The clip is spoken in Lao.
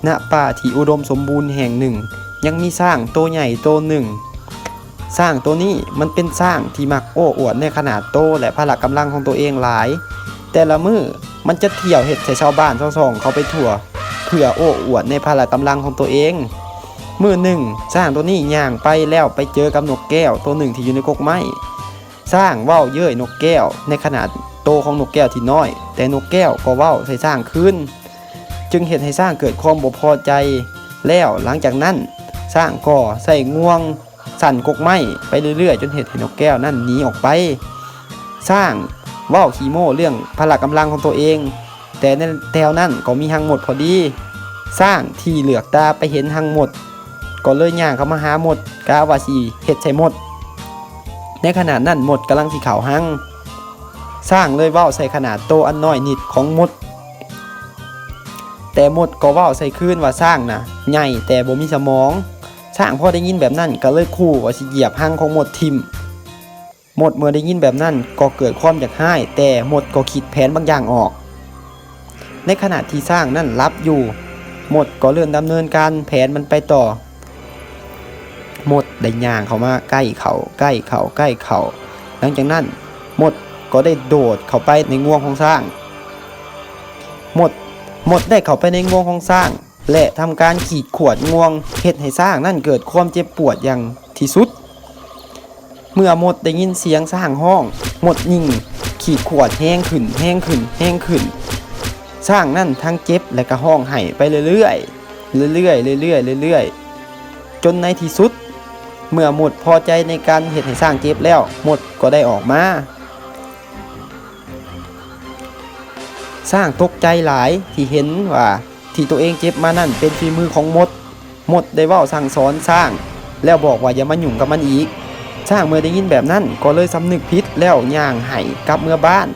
ນະປ່າທີ່ອຸດົມສົມບູນແຫ່ງໜຶ່ງ ຍັງມີຊ້າງໂຕໃຫຍ່ໂຕໜຶ່ງ. ຊ້າງໂຕນີ້ມັນເປັນຊ້າງທີ່ມັກໂອ້ອວດໃນຂະໜາດໂຕ ແລະ ພະລະກຳລັງຂອງໂຕເອງຫຼາຍ. ແຕ່ລະມື້ມັນຈະທ່ຽວເຮັດໃຫ້ຊາວບ້ານຊາວຊ່ອງເຂົ້າໄປທົ່ວ ເພື່ອໂອ້ອວດໃນພະລະກຳລັງຂອງໂຕເອງ. ມື້ໜຶ່ງ, ຊ້າງໂຕນີ້ຍ່າງໄປແລ້ວໄປເຈີກັບນົກແກ້ວໂຕໜຶ່ງທີ່ຢູ່ໃນກົກໄມ້. ຊ້າງເວົ້າເຍີ້ຍນົກແກ້ວໃນຂະໜາດໂຕຂອງນົກແກ້ວທີ່ນ້ອຍ, ແຕ່ນົກແກ້ວກໍເວົ້າໃສ່ຊ້າງຄືນ, ຈຶ່ງເຮັດໃຫ້ຊ້າງເກີດຄວາມບໍ່ພໍໃຈ. ແລ້ວຫຼັງຈາກນັ້ນ, ຊ້າງກໍໃຊ້ງວງ ສັ່ນກົກໄມ້ໄປເລື້ອຍໆ ຈົນເຮັດໃຫ້ນົກແກ້ວນັ້ນໜີອອກໄປ. ຊ້າງເວົ້າຂີ້ໂມ້ເລື່ອງພະລະກຳລັງຂອງໂຕເອງ, ແຕ່ໃນແຖວນັ້ນກໍມີຮັງມົດພໍດີ. ຊ້າງທີ່ເຫຼືອກຕາໄປເຫັນຮັງມົດ ກໍເລີຍຍ່າງເຂົ້າມາຫາມົດ, ກະວ່າຊິເຮັດໃສ່ມົດ. ໃນຂະນະນັ້ນມົດກຳລັງຊິເຂົ້າຮັງ. ຊ້າງເລີຍເວົ້າໃສ່ຂະໜາດໂຕອັນນ້ອຍນິດຂອງມົດ, ແຕ່ມົດກໍເວົ້າໃສ່ຄືນວ່າຊ້າງນະໃຫຍ່ແຕ່ບໍ່ມີສະໝອງ. ຊ້າງພໍໄດ້ຍິນແບບນັ້ນກໍເລີຍຂູ່ວ່າຊິຢຽບຮັງຂອງມົດຖິ້ມ. ມົດເມື່ອໄດ້ຍິນແບບນັ້ນກໍເກີດຄວາມຢາກຮ້າຍ, ແຕ່ມົດກໍຄິດແຜນບາງຢ່າງອອກ. ໃນຂະນະທີ່ຊ້າງນັ້ນຫຼັບຢູ່, ມົດກໍເລີ່ມດຳເນີນການແຜນມັນໄປຕໍ່. ມົດໄດ້ຍ່າງເຂົ້າມາໃກ້ເຂົ້າ, ໃກ້ເຂົ້າ, ໃກ້ເຂົ້າ. ຫຼັງຈາກນັ້ນ, ມົດກໍໄດ້ໂດດເຂົ້າໄປໃນງວງຂອງຊ້າງ. ມົດ, ມົດໄດ້ເຂົ້າໄປໃນງວງຂອງຊ້າງ ແລະ ທຳການຂີດຂວດງວງ, ເຮັດໃຫ້ຊ້າງນັ້ນເກີດຄວາມເຈັບປວດຢ່າງທີ່ສຸດ. ເມື່ອມົດໄດ້ຍິນສຽງຊ້າງຮ້ອງ, ມົດຍິ່ງຂີດຂວດແຮງຂຶ້ນ, ແຮງຂຶ້ນ, ແຮງຂຶ້ນ. ຊ້າງນັ້ນທັງເຈັບ ແລະ ກໍຮ້ອງໄຫ້ໄປເລື້ອຍໆ, ເລື້ອຍໆ, ເລື້ອຍໆ, ເລື້ອຍໆ, ຈົນໃນທີ່ສຸດ, ເມື່ອມົດພໍໃຈໃນການເຮັດໃຫ້ຊ້າງເຈັບແລ້ວ, ມົດກໍໄດ້ອອກມາ. ຊ້າງຕົກໃຈຫຼາຍທີ່ເຫັນວ່າທີ່ໂຕເອງເຈັບມານັ້ນເປັນຝີມືຂອງມົດ. ມົດໄດ້ເວົ້າສັ່ງສອນຊ້າງ ແລ້ວບອກວ່າຢ່າມາຫຍຸ້ງກັບມັນອີກ. ຊ້າງເມື່ອໄດ້ຍິນແບບນັ້ນກໍເລີຍສຳນຶກຜິດ ແລ້ວຍ່າງໄຫ້ກັບເມືອບ້ານ.